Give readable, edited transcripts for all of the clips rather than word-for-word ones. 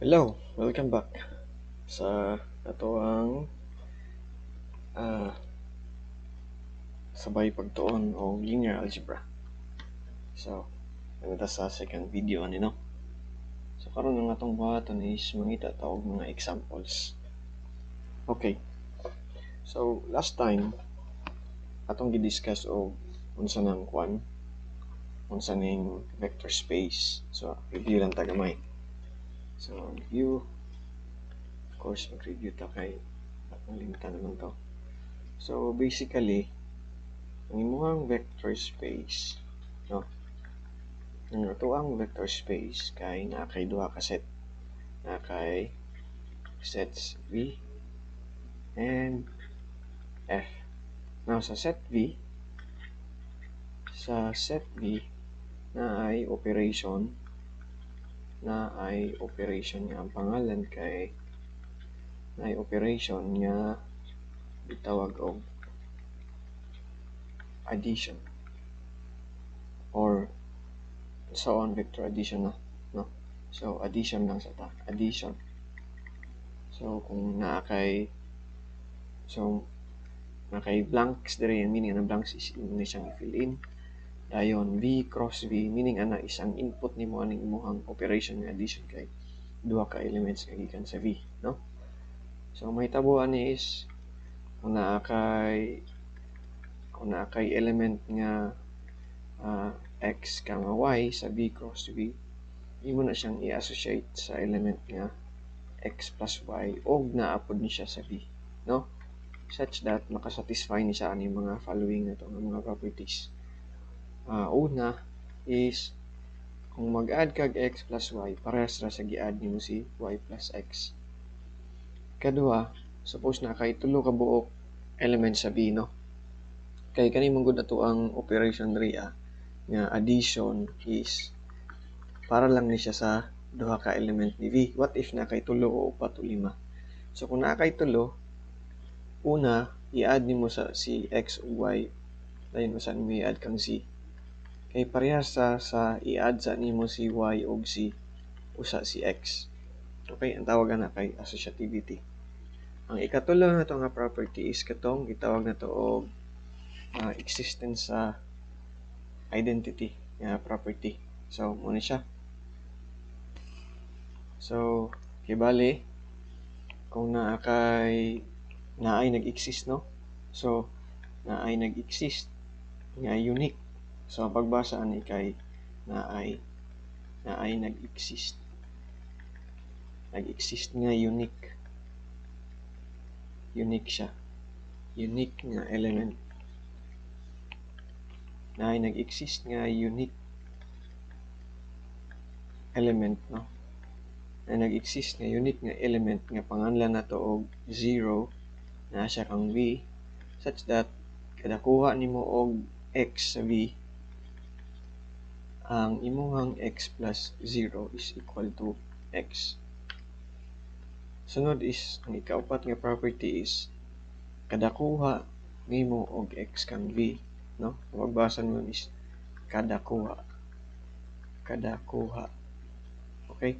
Hello, welcome back sa atoang sabay pagtuon og linear algebra. So, naa ta sa second video ani, no? So karon ang atong buhaton is mangita ta og mga examples. Okay. So last time atong gi-discuss og unsa nang kuan, unsa ning vector space. So review lang ta gamay. So review, of course mag-review ta kay malimtan naman to. So basically, ang imuhang vector space, no? Ang atoang vector space kay naa kay duha ka set. Naa kay sets V and F. Now sa set V naay operation nga ang pangalan kay naay operation nga gitawag og addition or so on, vector addition na, no? So addition lang sa ta, addition. So kung naa kay blanks diri, ang meaning ang blanks is imo ni siyang i-fill in. Dayon V cross V, meaning ana is ang input nimo aning imuhang operation nga addition kay duha ka elements nga gikan sa V, no? So mahitabo ani is kung naa kay element nga x comma y sa V cross V, imo na siyang i-associate sa element nga x plus y og naa pod ni siya sa V, no? Such that makasatisfy ni siya ani mga following na to nga mga properties. Una is kung mag-add kag x plus y, parehas ra sa gi-add nimo si y plus x. Kaduha, suppose naa kay tulo ka buok element sa V, no? Kay kani man gud ato ang operation diri nga addition is para lang ni siya sa duha ka element ni V. What if naa kay tulo o upat o lima? So kung naa kay tulo, una i-add nimo sa si x ug y, dayon usa nimo i-add kang z. Kay parehas sa i-add sa nimo si y ug si usa si x. Okay, ang tawag ana kay associativity. Ang ikatulo nato nga property is katong gitawag nato og existence sa identity nga property. So mo ni siya. So kibali kung naay nag-exist, no? So naay nag-exist nga unique. So ang pagbasa ani kay naay nag-exist nga unique. Unique siya. Unique nga element. Naay nag-exist nga unique element, no? Na nag-exist nga unique nga element nga panganlan nato og 0 na siya kang V, such that kada kuha nimo og x sa V, ang imuhang x plus 0 is equal to x. Sunod is ang ikaupat nga property is kada kuha nimo og x kang V, no? Ang pagbasa nimo is kada kuha. Kada kuha. Okay?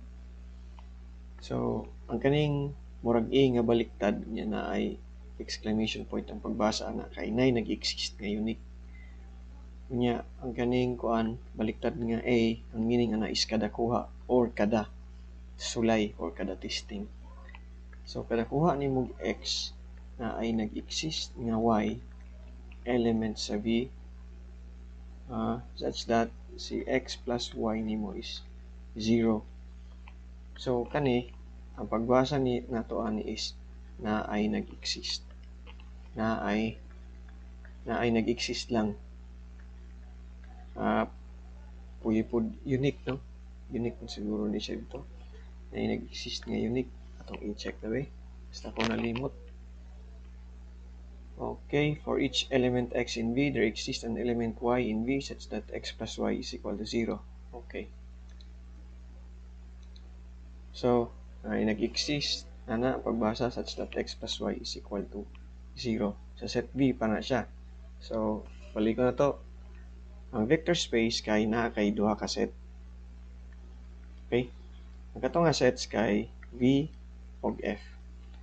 So, ang kaning murag A nga baliktad niya na ay exclamation point ang pagbasa ana kay nay nag-exist nga unique. Unya ang kaning kuan baliktad nga A, ang meaning ana is kada kuha or kada sulay or kada testing. So kada kuha nimo og x na ay nag-exist nga y element sa V, such that si x plus y nimo is 0. So kani ang pagbasa ni nato ani is na ay nag-exist. Na ay nag-exist lang. Pwede pod unique, no? Unique man siguro ni siya dito. Na ay nag-exist nga unique. Atong i-check na ba? Basta ko nalimot. Okay, for each element x in V, there exists an element y in V such that x plus y is equal to 0. Okay. So, ay nag-exist ana pagbasa such that x plus y is equal to 0. Sa set V pa na siya. So, balik ko na to. Ang vector space kay naa kay duha ka set. Okay? Ang kato nga sets kay V og F.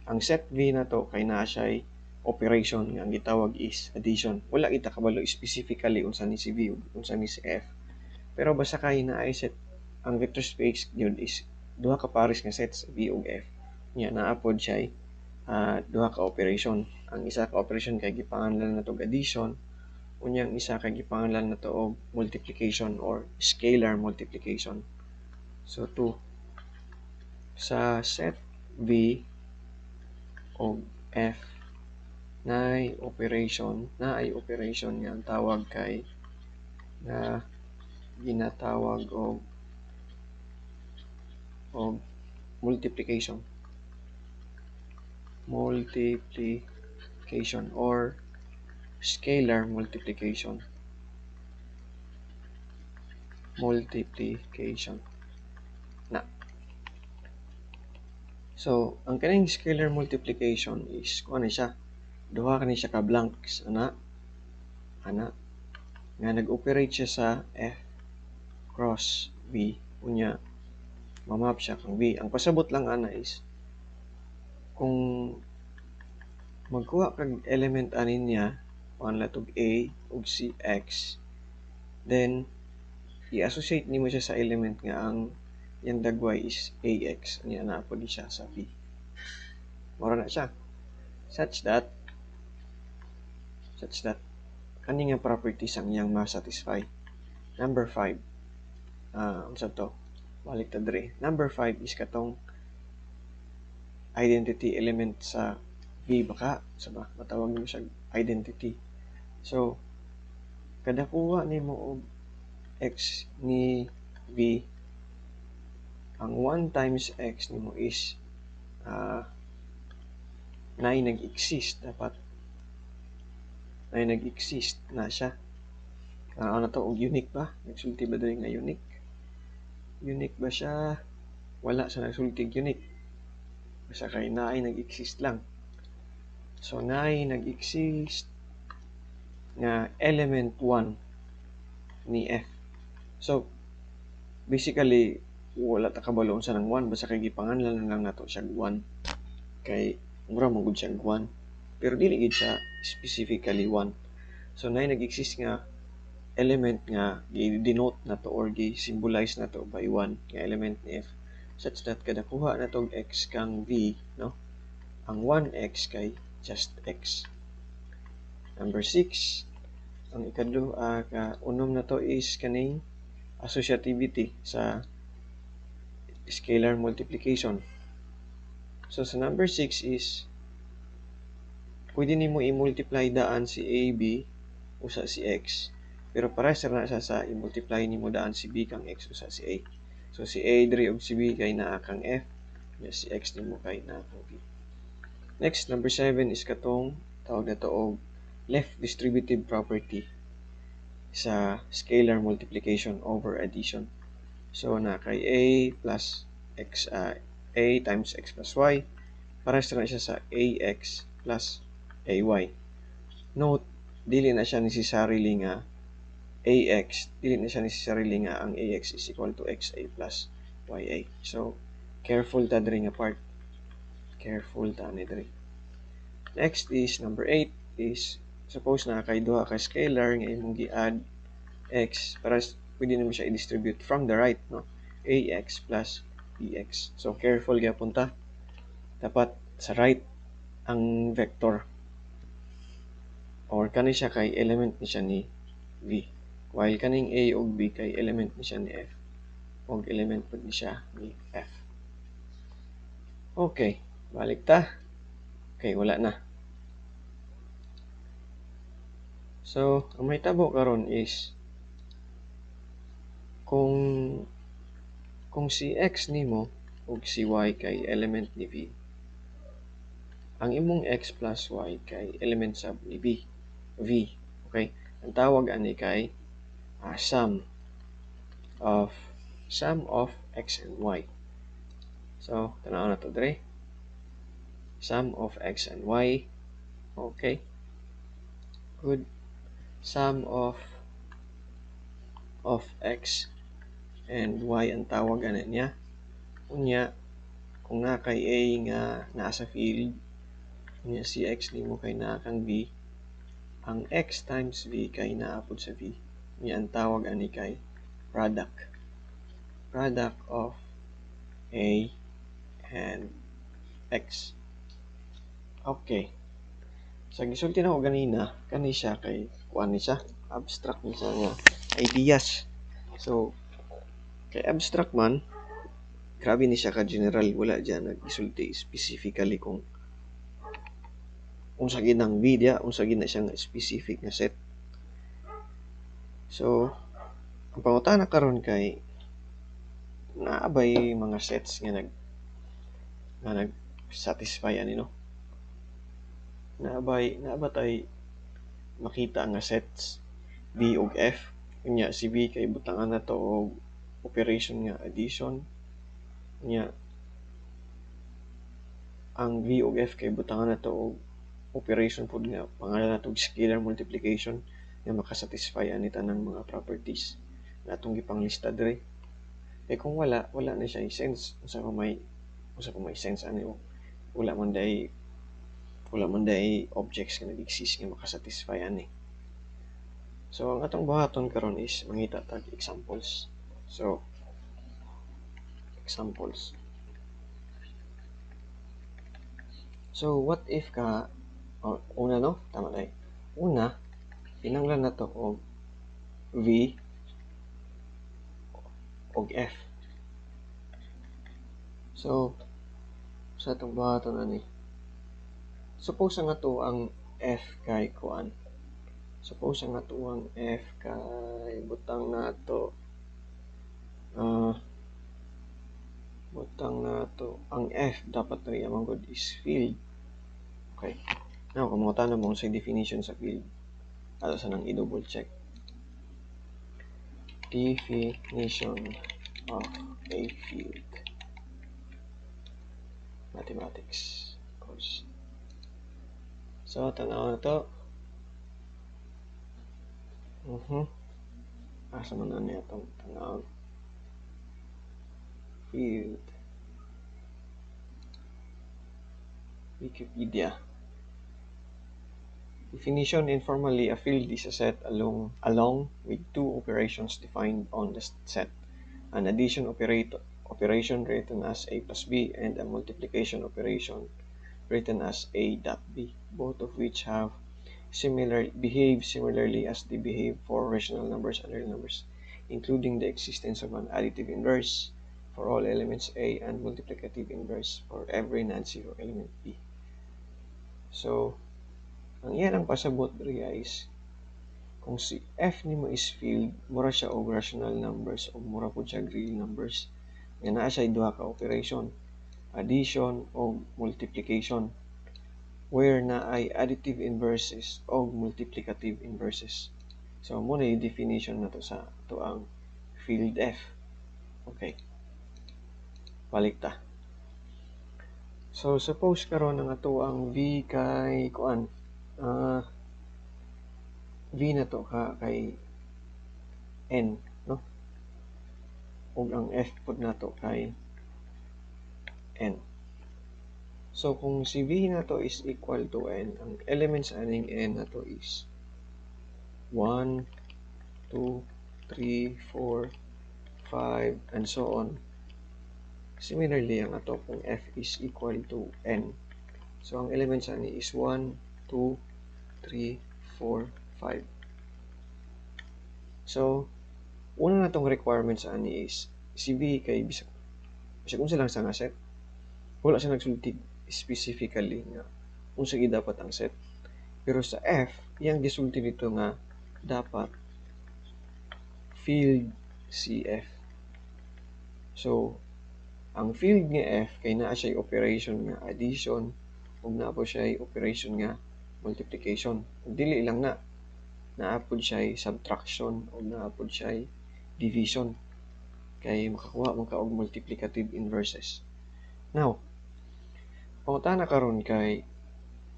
Ang set V na to kay naa siya'y operation nga ang gitawag is addition. Wala kita kabalo specifically unsa ni si V ug unsa ni si F. Pero basta kay naay set, ang vector space gyud is duha ka pares nga sets, V ug F. Nya naa pod siya'y duha ka operation. Ang isa ka operation kay gipanganlan nato og addition, unya ang isa kay gipanganlan nato og multiplication or scalar multiplication. So 2 sa set V og F naay operation nga ang tawag kay nga ginatawag og multiplication or scalar multiplication na. So ang kaning scalar multiplication is kuan ni siya, duha kani siya ka blanks ana ana nga nag-operate siya sa F cross V, unya mamap siya kang V. Ang pasabot lang ana is kung magkuha kag element ani niya, kuan lang tog A ug si X, then i-associate nimo siya sa element nga ang iyang dagway is AX, niya naa pod siya sa V. Mora na siya. Such that kani nga properties ang iyang ma-satisfy. Number 5. Unsa to? Balik ta diri. Number 5 is katong identity element sa V baka sa ba matawag nimo siya identity. So kada kuha nimo og x ni V, ang 1 times x nimo is naay nag-exist, dapat naay nag-exist na siya. Ano to, og unique ba? Nagsulti ba diri nga unique? Unique ba siya? Wala sa nagsulti unique. Basta kay naay nag-exist lang. So naay nag-exist nga element 1 ni F. So basically wala ta kabalo unsa nang 1, basta kay gipanganlan lang nato siya 1 kay mura man gud siya 1, pero dili gid siya specifically 1. So naay nag-exist nga element nga gi-denote nato or gi-symbolize nato by 1 nga element ni F, such that kada kuha nato og x kang V, no, ang 1x kay just x. Number 6, ang ikadlo, ka unom nato is kaning associativity sa scalar multiplication. So sa number 6 is pwede nimo i-multiply daan si A, B usa si X, pero parehas ra na siya sa i-multiply nimo daan si B kang X usa si A. So si A diri ug si B kay naa kang F, nya si X nimo kay naa kang V. Next, number 7 is katong tawag nato og left distributive property sa scalar multiplication over addition. So na kay A plus X, A times X plus Y, parehas ra na siya sa AX plus AY. Note, dili na siya necessarily nga AX, dili na siya necessarily nga ang AX is equal to XA plus YA. So careful ta diri nga part. Careful ta ni diri. Next is number 8 is suppose na kay duha ka scalar nga imong gi-add x, para pwede nimo siya i-distribute from the right, no, AX plus BX. So careful gyapon ta, dapat sa right ang vector or kani siya kay element ni siya ni V, while kaning A ug B kay element ni siya ni F ug element pud ni siya ni F. Okay, balik ta. Okay, wala na. So, ang mahitabo karon is kung si X nimo ug si Y kay element ni V, ang imong X plus Y kay element sub ni V. Okay? Ang tawag ani kay sum of X and Y. So, tan-aw na to diri. Sum of X and Y. Okay. Good. Sum of X and Y ang tawag ani niya. Unya, kung naa kay A nga naa sa field, unya si X nimo kay naa kang V, ang X times V kay naa pud sa V. Unya ang tawag ani kay product. Product of A and X. Okay. Sa gisulti nako ganina, kani siya kay kuan ni siya, abstract ni siya nga ideas. So, kay abstract man, grabe ni siya ka general, wala diyan naggisulti specifically kung unsa gid ang V diya, unsa gid na siya nga specific nga set. So, ang pangutana karon kay naa bay mga sets nga nag-satisfy ani, no? Naa ba tay makita nga sets V ug F? Unya si V kay butangan nato og operation nga addition. Unya ang V ug F kay butangan nato og operation pud nga pangalan nato og scalar multiplication nga makasatisfy ani tanang mga properties na atong gipanglista diri. Kay kung wala, wala na siya sense. Unsa pa may sense ani, o wala man day objects nga nag-exist nga makasatisfy ani. So ang atong buhaton karon is mangita tag examples. So examples. So what if ka una, no? Tama day. Una, pinanglan nato og V og F. So sa atong buhaton ani, suppose ang ato ang F kay kuan. Suppose ang ato ang F kay butang nato ang F dapat diri man gud is field. Okay. Now, kung mangutana mo sa definition sa field, ato sa nang i-double check. Definition of a field. Mathematics, of course. So, tanaw na to. Asa man na niya itong tanaw. Field. Wikipedia. Definition: informally, a field is a set along with two operations defined on the set. An addition operation written as A plus B and a multiplication operation written as A dot B, both of which have behave similarly as they behave for rational numbers and real numbers, including the existence of an additive inverse for all elements A and multiplicative inverse for every non-zero element B. So, ang iyan ang pasabot diri is kung si F nimo is field, mura siya og rational numbers o mura pud siya real numbers. Nga naa siya duha ka operation, addition o multiplication, where na ay additive inverses o multiplicative inverses. So, muna yung definition na to sa to ang field F. Okay. Balik ta. So, suppose karon ang ato ang V kay kuan, V na to ka kay N, no? Ug ang F pud nato kay N. So, kung si V nato is equal to N, ang elements aning N nato is 1, 2, 3, 4, 5, and so on. Similarly, ang ato kung F is equal to N. So, ang elements ani is 1, 2, 3, 4, 5. So, una na tong requirements ani is si V kay bisag unsa lang sa nga set. Wala siya nagsulti specifically nga unsa gid dapat ang set. Pero sa F, iyang gisulti dito nga dapat field si F. So, ang field nga F kay naa siya operation nga addition ug naa po siya operation nga multiplication. Ug dili lang na, naa pod siya subtraction ug naa pod siya division kay makakuha man ka og multiplicative inverses. Now, pangutana karon kay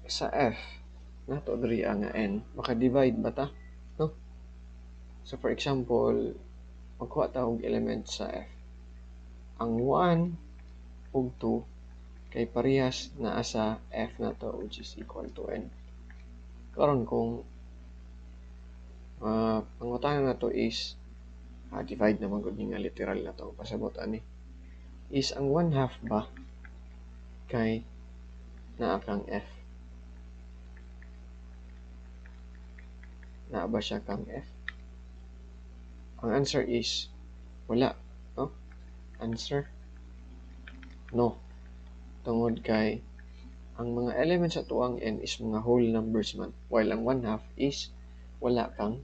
sa F nato diri ang N, maka-divide ba ta, no? So for example, magkuha ta og element sa F. Ang 1 ug 2 kay parehas naa sa f nato, which is equal to n. Karon kung pangutana nato is divide naman gud ni nga literal na to ang pasabot ani, is ang 1/2 ba kay naa kang f? Naa ba siya kang f? Ang answer is wala, no? Answer, no. Tungod kay ang mga elements sa tuang n is mga whole numbers man, while ang 1/2 is wala kang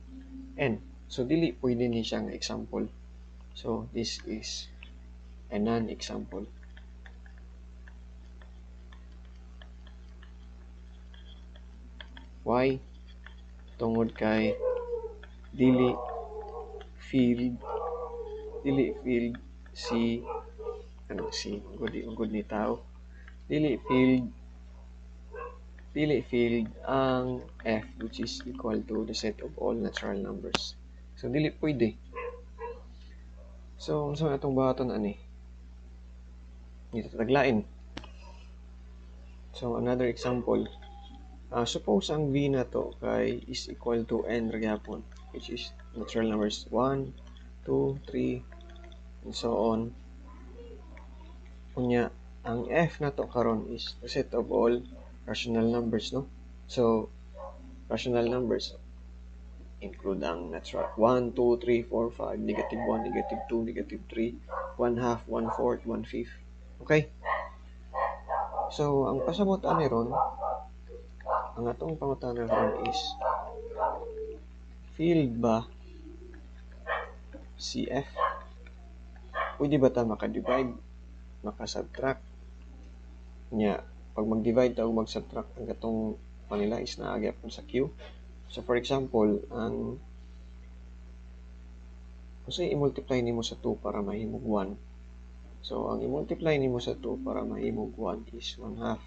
n. So, dili pwede ni siya nga example. So, this is a non-example. Why? Tungod kay dili field si ano si good ni tao, dili field ang f, which is equal to the set of all natural numbers. So dili pwede. So unsa atong buhaton ani? Gitaglain. So another example. Suppose ang v nato kay is equal to n ra gyapon, which is natural numbers 1, 2, 3, and so on. Unya, ang f nato karon is the set of all rational numbers, no? So, rational numbers include ang natural 1, 2, 3, 4, 5, negative 1, negative 2, negative 3, 1/2, 1/4, 1/5. Okay? So, ang pasabot ani ron, ang atong pangutana ron is, field ba si f? Pwede ba ta maka-divide, maka-subtract? Nya, pag mag-divide ta o mag-subtract, ang katong panila is naa gyapon sa q. So, for example, ang unsay i-multiply nimo sa 2 para mahimog 1? So, ang i-multiply nimo sa 2 para mahimog 1 is 1/2.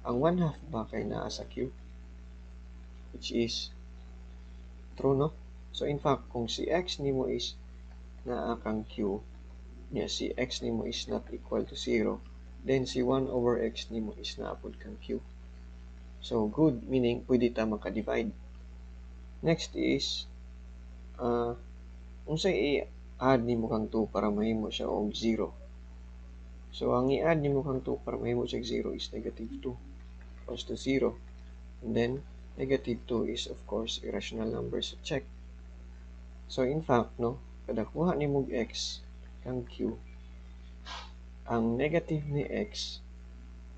Ang 1/2 ba kay naa sa q? Which is true, no? So, in fact, kung si x nimo is naa kang q, nya si x nimo is not equal to 0, then si 1 over x nimo is naapod kang q. So, good, meaning pwede ta maka-divide. Next is, unsay i-add nimo kang 2 para mahimo siya og 0? So, ang i-add nimo kang 2 para mahimo siya og 0 is negative 2 equals to 0. And then, negative 2 is, of course, irrational number. So, check. So, in fact, no, kada kuha nimo og x kang q, ang negative ni x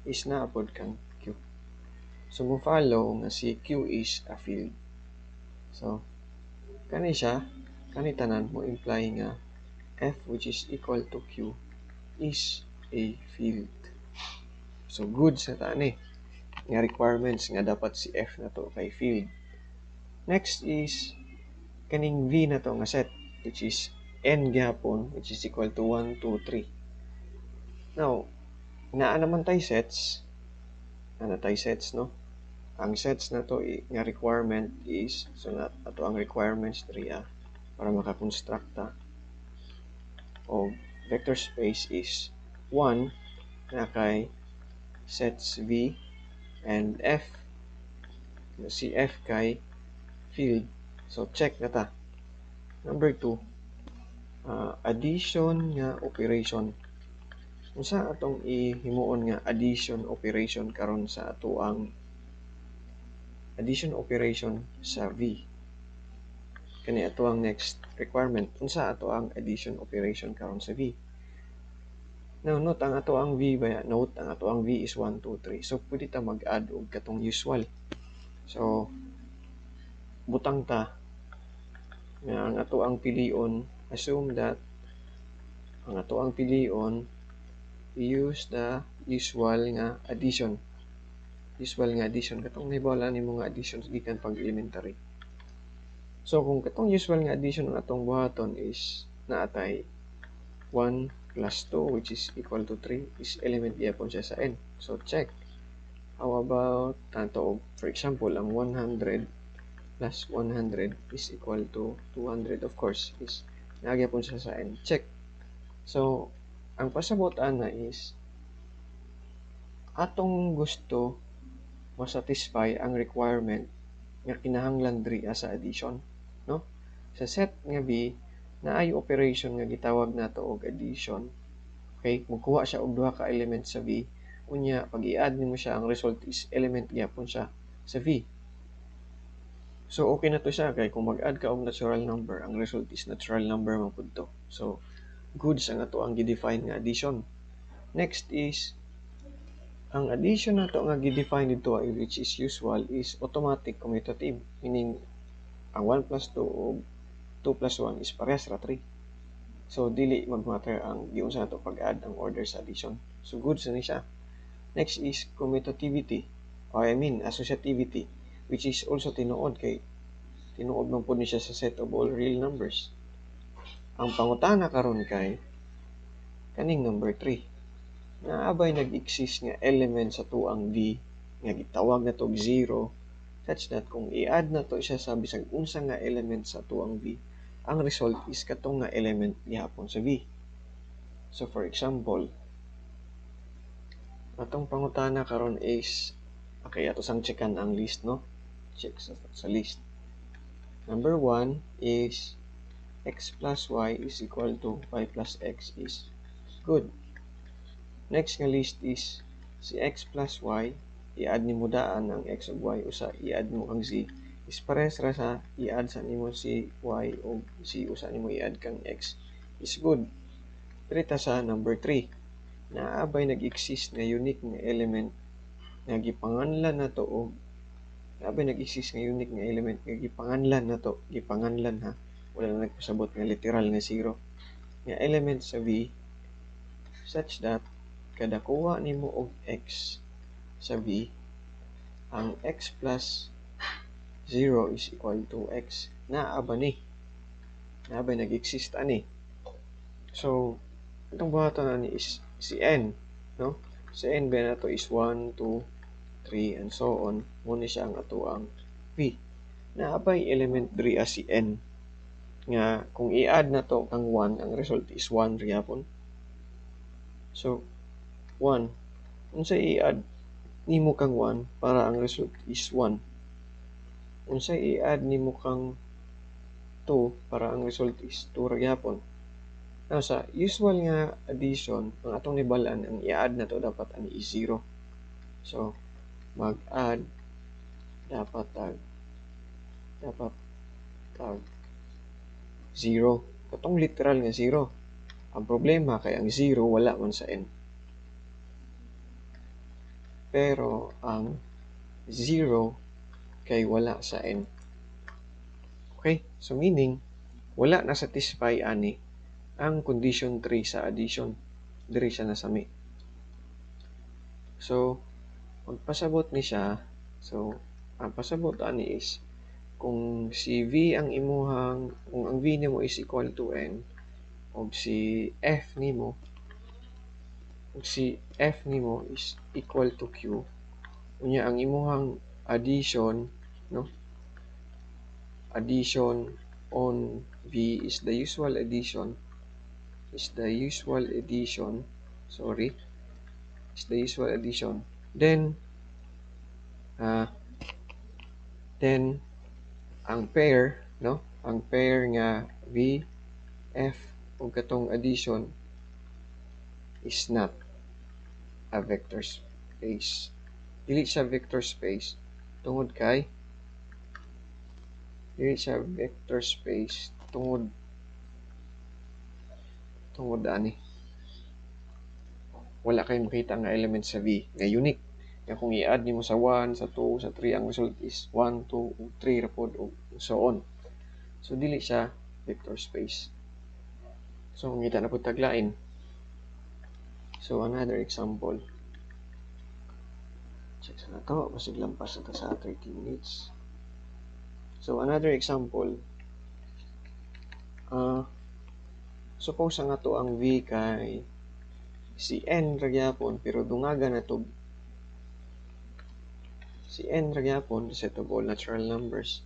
is naapod kang q. So, mo follow nga si q is a field. So, kani siya, kani tanan mo imply nga f, which is equal to q, is a field. So, good sa tani nga requirements nga dapat si f na to kay field. Next is kaning v na to nga set, which is n gyapon, which is equal to 1, 2, 3. Now, naa naman tay sets. Naa tay sets, no? Ang sets na to nga requirement is, so na ato ang requirements diri para makakonstruct ta og vector space is 1 na kay sets v and f, si f kay field. So check na ta. Number 2, addition nga operation. Unsa atong ihimuon nga addition operation karon sa atoang addition operation sa v? Kani ato ang next requirement. Unsa ato ang addition operation karon sa v? Now, note ang ato ang v ba? Note ang ato ang v is 1, 2, 3. So, pwede ta mag-add og katong usual. So, butang ta nga ang ato ang pilion, assume that ang ato ang pilion, use the usual nga addition. Usual nga addition. Katong nahibaw nimo nga addition gikan pag elementary. So, kung katong usual nga addition ang atong buhaton is naatay 1 plus 2, which is equal to 3, is element gyapon siya sa n. So, check. How about, tanto, for example, ang 100 plus 100 is equal to 200, of course, is naa gyapon siya sa n. Check. So, Ang pasabot ana is atong gusto masatisfy ang requirement nga kinahanglan diri sa addition, no? Sa set nga V naay operation nga gitawag nato og addition. Okay, mukuha siya og duha ka element sa V, unya pag i-add nimo siya, ang result is element gyapon siya sa V. So okay na to siya kay kung mag-add ka og natural number, ang result is natural number man pud to. So goods ang ato ang gi-define nga addition. Next is ang addition nato nga gi-define dito, which is usual, is automatic commutative, meaning ang 1 plus 2 o 2 plus 1 is parehas ra 3. So dili mag-matter ang giunsa nato pag-add, ang order sa addition. So goods na ni siya. Next is commutativity, or I mean associativity, which is also tinuod kay tinuod man pud ni siya sa set of all real numbers. Ang pangutana karon kay kaning number 3. Naa bay nag-exist nga element sa tuang V nga gitawag nato og 0 such that kung i-add nato siya sa bisag unsa nga element sa tuang V, ang result is katong nga element gihapon sa V? So for example, atong pangutana karon is, okay, ato sang checkan ang list, no? Check sa list. Number 1 is x plus y is equal to y plus x is good. Next nga list is si x plus y, i-add nimo daan ang x ug y, usa i-add mo kang z, is parehas ra sa i-add sa nimo si y ug z usa nimo i-add kang x is good. Diri ta sa number 3. Naa bay nag-exist nga unique nga element nga gipanganlan nato og naa bay nag-exist nga unique nga element nga gipanganlan nato, gipanganlan ha, wala na nagpasabot nga literal nga 0 nga element sa V such that kada kuha nimo og x sa V, ang x plus 0 is equal to x? Naa ba ni? Naa ba nag-exist ani? So, itong buhaton ani is si n, no? Si n ba nato is 1, 2, 3, and so on. Muna siya ang atoang V. Naa bay element diri as si n nga kung i-add na to kang 1, ang result is 1 gyapon? So, 1. Unsay i-add nimo kang 1 para ang result is 1? Unsay i-add nimo kang 2 para ang result is 2 ra gyapon? Now, sa usual nga addition, ang atong nibal-an, ang i-add na to dapat ani is 0. So, mag-add dapat tag 0. Katong literal nga 0. Ang problema kay ang 0 wala man sa n. Pero ang 0 kay wala sa n. Okay? So meaning, wala na satisfy ani ang condition 3 sa addition. Diri siya nasami. So, magpasabot ni siya. So, ang pasabot ani is kung si V ang imuhang, kung ang V nimo is equal to n, og si F nimo is equal to Q, unya ang imuhang addition, no? Addition on V is the usual addition, is the usual addition, sorry, is the usual addition. Then ang pair, no? Ang pair nga V, F ug katong addition is not a vector space. Dili siya vector space tungod kay dili siya vector space tungod ani. Wala kay makita nga element sa V nga unique nga kung i-add nimo sa 1, sa 2, sa 3, ang result is 1, 2, 3 ra pod ug so on. So dili siya vector space. So ngita na pud taglain. So another example. Check sa nato, basig lampas na ta sa 30 minutes. So another example. Suppose ang ato ang V kay si n ra gyapon pero dungagan na to, si n ra gyapon, set of all natural numbers,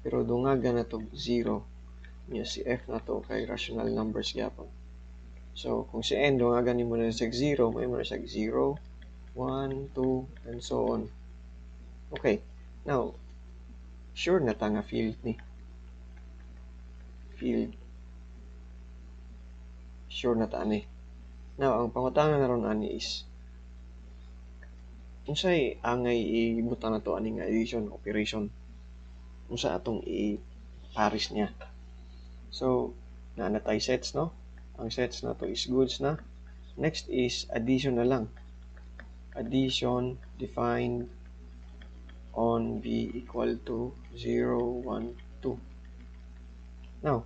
pero dungagan na to 0. Nya si f na to kay rational numbers gyapon. So, kung si n, dungagan nimo na siya 0, may mo na siya 0, 1, 2, and so on. Okay. Now, sure na ta nga field ni. Field. Sure na ta ani. Now, ang pangutana na ron ani is, unsay angay ibutang na to ani nga addition operation? Unsa atong i-paris niya? So, naa na tay sets, no? Ang sets na to is goods na. Next is addition na lang. Addition defined on V equal to 0, 1, 2. Now,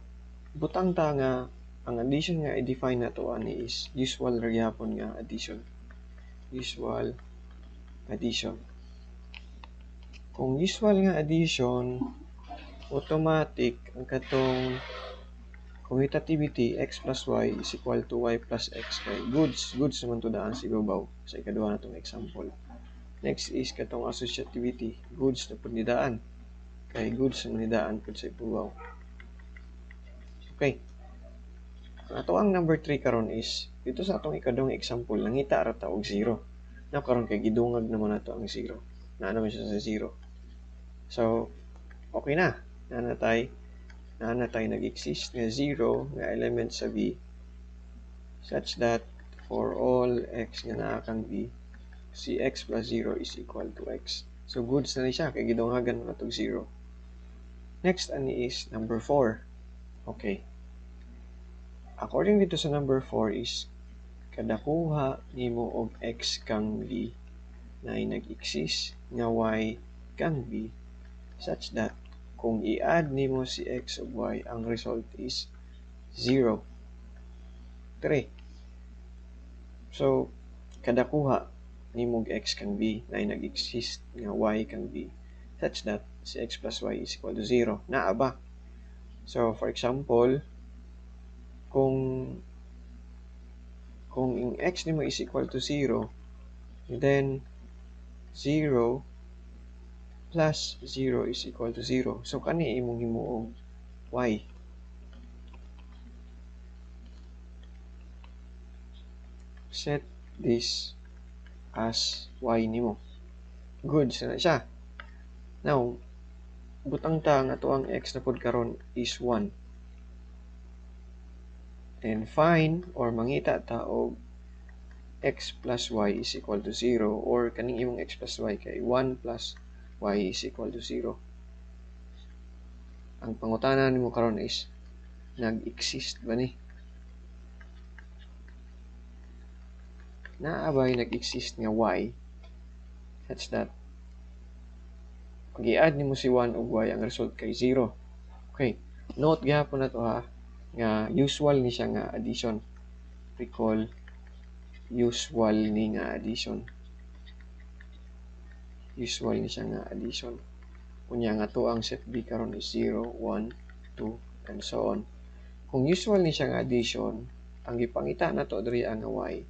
butang ta nga ang addition nga i-define na to ani is usual ra gyapon nga addition. Usual addition. Kung usual nga addition, automatic ang katong commutativity x plus y is equal to y plus x kay goods. Goods naman to daan sa ibabaw sa ikaduha natong example. Next is katong associativity, goods na pud ni daan kay goods naman ni daan pud sa ibabaw. Okay. Ang ato ang number 3 karon is dito sa atong ikaduhang example nangita ra ta og 0. Now karon kay gidungag naman nato ang 0. Naa naman siya sa 0. So okay na. Naa na tay nag-exist nga 0 nga element sa V such that for all x nga naa kang V, si x plus 0 is equal to x. So goods na ni siya kay gidunghagan man natog 0. Next ani is number 4. Okay. According dito sa number 4 is kadakuha nimo og x kang V na nag-exist nga y kang V such that kung i-add nimo si x ug y, ang result is 0. 3. So, kadakuha nimo og x kang v na nag-exist nga y kang v such that si x plus y is equal to 0. Naa ba? So, for example, kung ang x nimo is equal to 0, then 0 plus 0 is equal to 0. So, kani imong himuong y. Set this as y nimo. Goods na siya. Now, butang ta nga ato ang x na pud karon is 1. And find or mangita ta og x plus y is equal to 0 or kaning imong x plus y kay 1 plus y is equal to 0. Ang pangutana nimo karon is nag-exist ba ni? Naa ba nag-exist nga y such that pag i-add nimo si 1 ug y ang result kay 0. Okay. Note gihapon na to ha nga usual ni siya nga addition. Recall usual ni nga addition. Usual ni siya nga addition. Unya nga to ang set B karon is 0, 1, 2, and so on. Kung usual ni siya nga addition, ang gipangita na to diri ang y.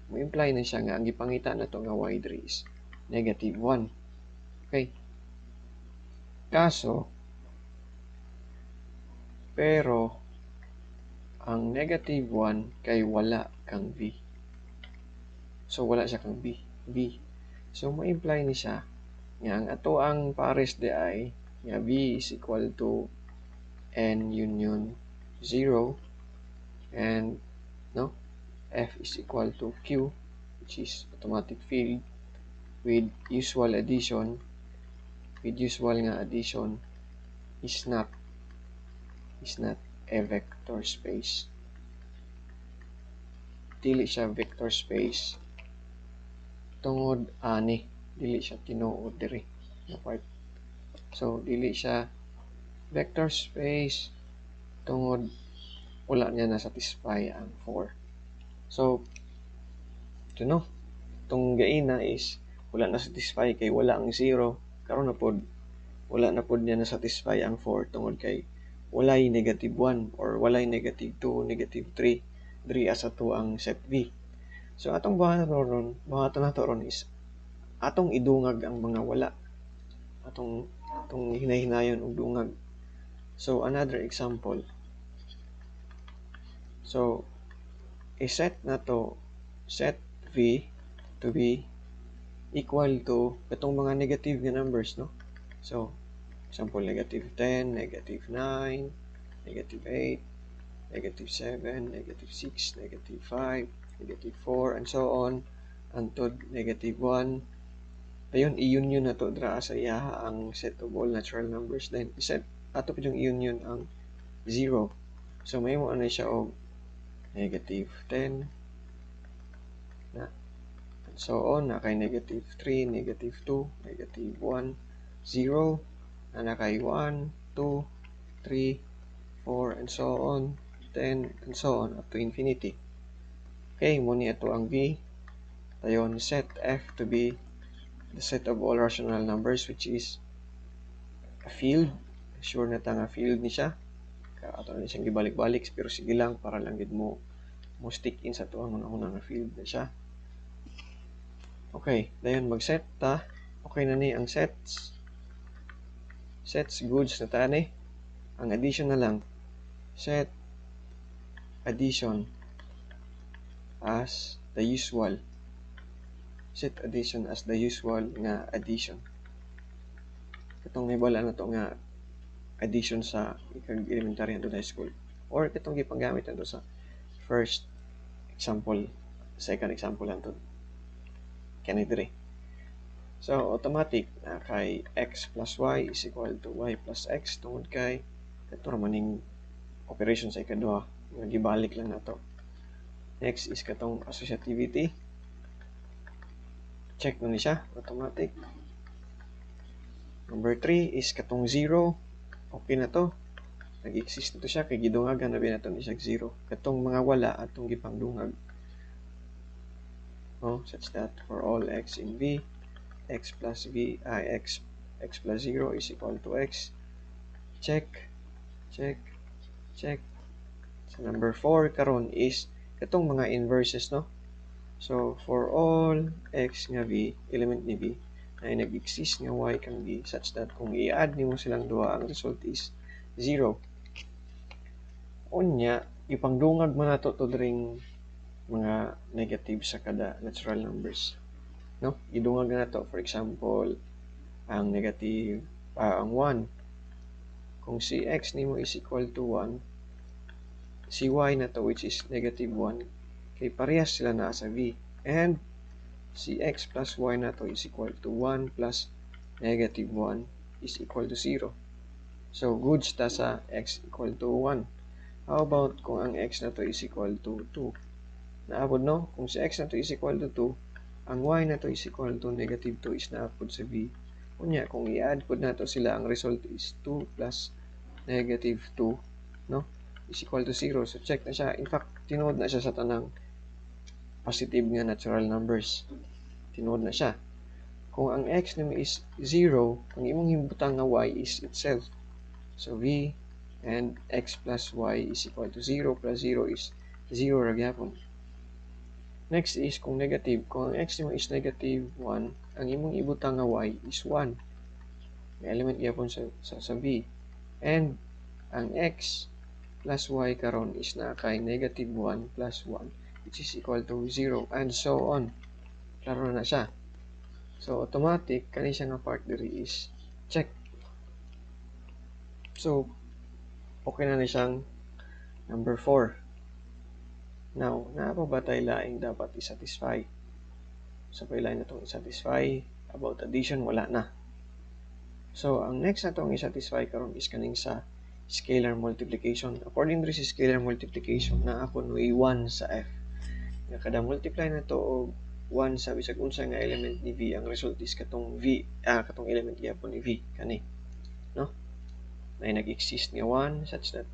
Mo-imply na siya nga ang gipangita na to nga y diri is negative 1. Okay. Kaso, pero ang negative 1 kay wala kang v. So, wala siya kang v. V. So, ma-imply ni siya nga ang ato ang pares di ay nga V is equal to N union 0 and no F is equal to Q, which is automatic field with usual addition, with usual nga addition is not a vector space. Dili siya vector space tungod ani dili siya tinuod diri na part. So dili siya vector space tungod wala niya na satisfy ang 4. So ito no, itong gaina is wala na satisfy kay wala ang 0. Karon na pod wala na pod niya na satisfy ang 4 tungod kay walay negative 1 or walay negative 2, negative 3 diri asa to ang set V. So atong buhaton nato ron is atong idungag ang mga wala. Atong hinay-hinayon og dungag. So another example. So, i-set na to, set V to be equal to katong mga negative nga numbers, no? So, example, negative 10, negative 9, negative 8, negative 7, negative 6, negative 5, negative 4, and so on, until negative 1. Ayun, i-union na to dra sa iyaha ang set of all natural numbers. Then, i-set, ato pa yung i-union ang 0. So, may mo ano siya og negative 10, na, and so on, na kay negative 3, negative 2, negative 1, 0, na kay 1, 2, 3, 4, and so on, 10, and so on, up to infinity. Okay, mo ni ato ang V. Dayon, set F to be the set of all rational numbers, which is a field. Sure na ta nga field ni siya. Ato na siyang gibalik-balik, pero sige lang, para lang gid mo stick in sa tuang una-una nga field na siya. Okay, dayon mag-set ta. Okay na ni ang sets. Sets goods na ta ni. Ang addition na lang. Set addition as the usual. Set addition as the usual nga addition. Katong nahibal-an na to nga addition sa ikag elementary hangtod high school, or katong gipanggamit nato sa first example, second example hangtod kani diri. So automatic na kay x plus y is equal to y plus x tungod kay kato ra maning operation sa ikaduha nga gibalik lang nato. Next is katong associativity. Check na ni siya, automatic. Number 3 is katong 0. Okay na to. Nag-exist na to siya kay gidungagan na ba nato ni siya 0. Katong mga wala atong gipangdungag. Oh, such that for all x in V, x plus V, x, x plus 0 is equal to x. Check, check, check. So number 4 karon is katong mga inverses, no? So for all x nga V, element ni V, ay nag-exist nga y kang v such that kung i-add nimo silang duha, ang result is 0. Unya, ipangdungag man nato to dring mga negative sa kada natural numbers, no? Idungag na nato, for example, ang negative, ang 1. Kung si x nimo is equal to 1, si y na to, which is negative 1, kay parehas sila naa sa v. And si x plus y na to is equal to 1 plus negative 1 is equal to 0. So, goods ta sa x equal to 1. How about kung ang x na to is equal to 2? Naabot, no? Kung si x na to is equal to 2, ang y na to is equal to negative 2 is naapod sa v. Unya, kung i-add pod nato sila, ang result is 2 plus negative 2, no? Is equal to 0. So, check na siya. In fact, tinuod na siya sa tanang positive nga natural numbers. Tinuod na siya. Kung ang x nimo is 0, ang imong hibutang nga y is itself. So, v and x plus y is equal to 0 plus 0 is 0 ra gyapon. Next is kung negative. Kung ang x nimo is negative 1, ang imong ibutang nga y is 1. May element gyapon sa v. And ang x plus y karon is naa kay negative 1 plus 1, which is equal to 0, and so on. Klaro na siya. So, automatic, kani siya nga part diri is check. So, okay na ni siyang number 4. Now, naa pa ba tay laing dapat i-satisfy? Sa so, laing na itong i-satisfy about addition, wala na. So, ang next na itong i-satisfy karon is kaning sa scalar multiplication. According to sa scalar multiplication, na ako no 1 sa f. Nga kada multiply na to og 1 sa bisag unsa nga element ni v, ang result is katong v, katong element gyapon ni v kani, no? Na nag-exist nga 1 such that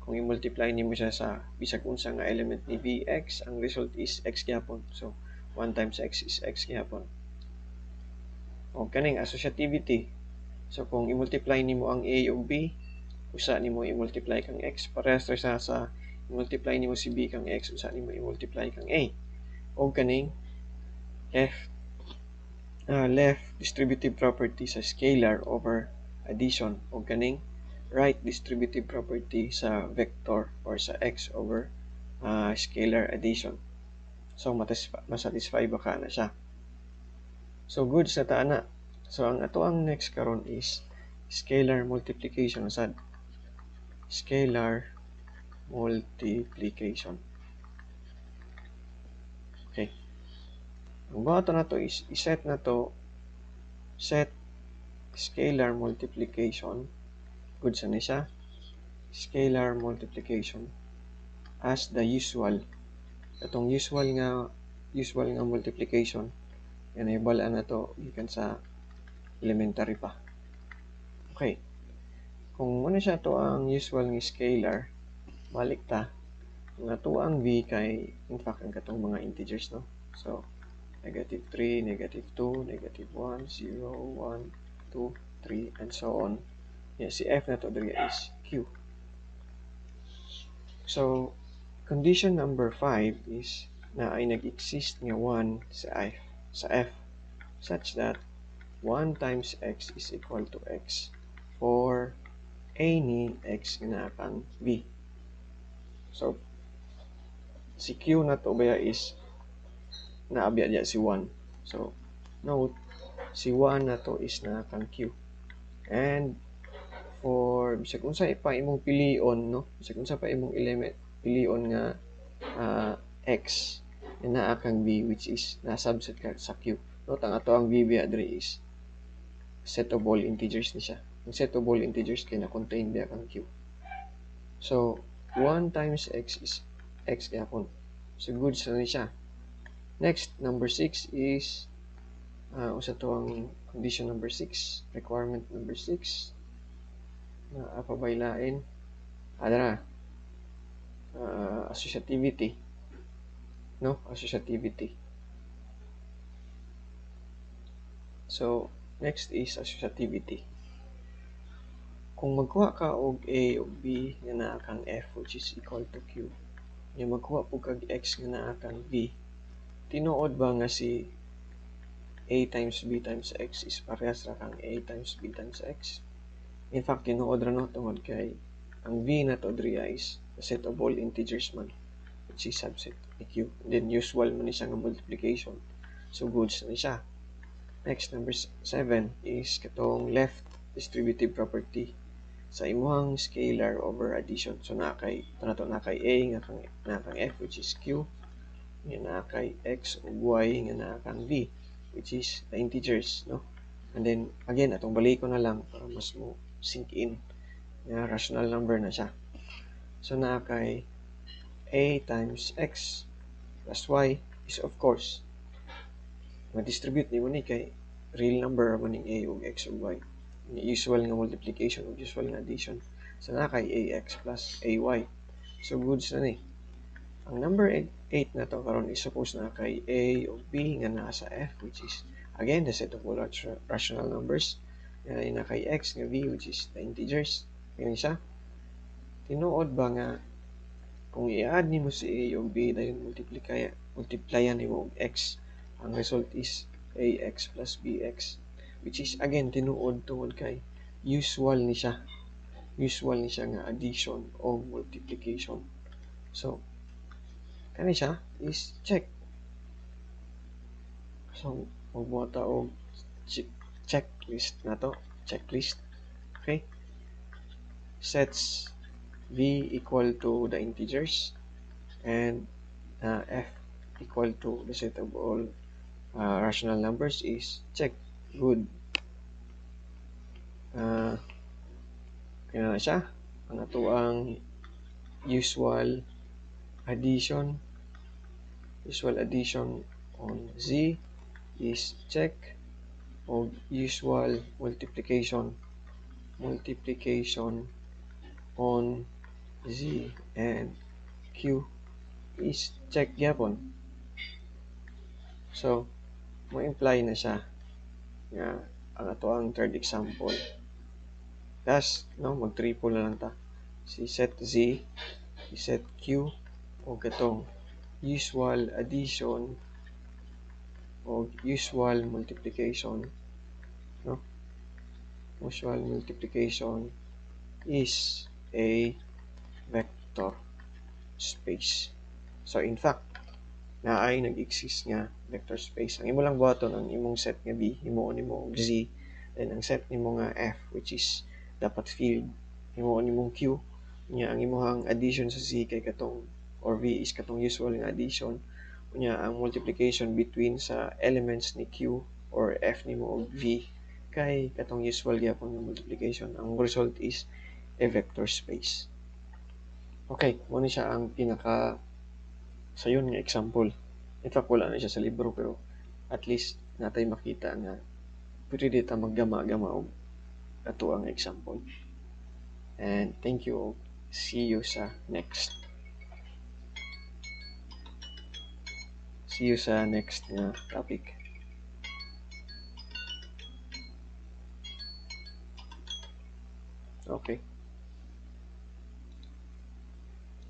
kung i-multiply nimo siya sa bisag unsa nga element ni vx, ang result is x gyapon. So 1 times x is x gyapon. O kaning associativity. So kung i-multiply nimo ang a ug b, usa nimo i-multiply kang x, parehas ra siya sa i-multiply nimo si b kang x, usa nimo i-multiply kang a. O kaning left distributive property sa scalar over addition, o kaning right distributive property sa vector or sa x over scalar addition. So, masatisfy ba ka na siya? So, good sa ta na. So, ang ato ang next karon is scalar multiplication sad. Scalar multiplication. Okay. Ang buhaton na to is iset na to set scalar multiplication. Good sa ni siya. Scalar multiplication as the usual. Atong usual nga multiplication yan ay balaan na to gikan sa elementary pa. Okay. Kung muna siya to ang usual nga scalar, balik ta ang ato ang v kay in fact ang katong mga integers, no? So negative 3, negative 2, negative 1, 0, 1, 2, 3, and so on. Yeah, si f na to diri is q. So condition number 5 is na ay nag-exist nga 1 sa f such that 1 times x is equal to x for any x nga naa kang v. So si q na to baya is naabya diya si 1. So note, si 1 na to is naa kang q. And for bisag unsa pa imong pilion, no? Bisag unsa pa imong element pilion nga x nga naa kang v, which is na subset ka sa q. Note, ang ato ang v biya diri is set of all integers ni siya. Ang set of all integers kay na-contain biya kang q. So 1 times x is x gyapon. So good sa ni siya. Next, number 6 is usa to ang condition number 6, requirement number 6 na apabaylain. Adara, associativity, no? Associativity. So next is associativity. Kung magkuha ka og A o B nga naa kang F which is equal to Q, nya magkuha pud kag X nga naa kang V, tinuod ba nga si A times B times X is parehas ra kang A times B times X? In fact, tinuod ra, no, tungod kay ang V na to diri is the set of all integers man, which is subset ni Q. And then usual man ni siya nga multiplication. So goods na ni siya. Next, number 7 is katong left distributive property sa imuhang scalar over addition. So naa kay ito na to, naa kay A nga kang naa kang F which is Q, nga naa kay X ug Y nga naa kang V which is the integers, no? And then again, atong balikon na lang para mas mo sink in nga rational number na siya. So naa kay A times X plus Y is, of course, ma-distribute nimo ni kay real number man ning A ug X ug Y. Usual nga multiplication ug usual nga addition. So naa kay AX plus AY. So goods na ni. Ang number 8 na to karon is suppose na kay A ug B nga naa sa F, which is again the set of all rational numbers. Nga na kay X nga V which is the integers. Ganyan siya. Tinuod ba nga kung i-add nimo si A ug B dayon multiplyan nimo og X, ang result is AX plus BX, which is again tinuod tungod kay usual ni siya. Usual ni siya nga addition o multiplication. So kani siya is check. So magbuhat ta og checklist na to, checklist. Okay? Sets V equal to the integers and F equal to the set of all rational numbers is check. Good. Kaya na siya. Ang ato ang usual addition on Z is check, o usual multiplication on Z and Q is check gyapon. So mo-imply na siya nga ang ato ang third example. Thus, no, mag-triple na lang ta. Si set Z, si set Q, o katong usual addition o usual multiplication, no? Usual multiplication is a vector space. So in fact, naay nag-exist nga vector space. Ang imo lang buhaton, ang imong set nga B, himuon nimo og Z, then ang set nimo nga F, which is dapat field, himuon nimong Q, nya ang imuhang addition sa Z kay katong or V is katong usual nga addition, unya ang multiplication between sa elements ni Q or F nimo og V kay katong usual gyapon nga multiplication. Ang result is a vector space. Okay, mao ni siya ang pinaka sayon nga example. In fact, wala na siya sa libro, pero at least natay makita nga pwede ta maggama-gama og ato ang example. And thank you. See you sa next. See you sa next nga topic. Okay.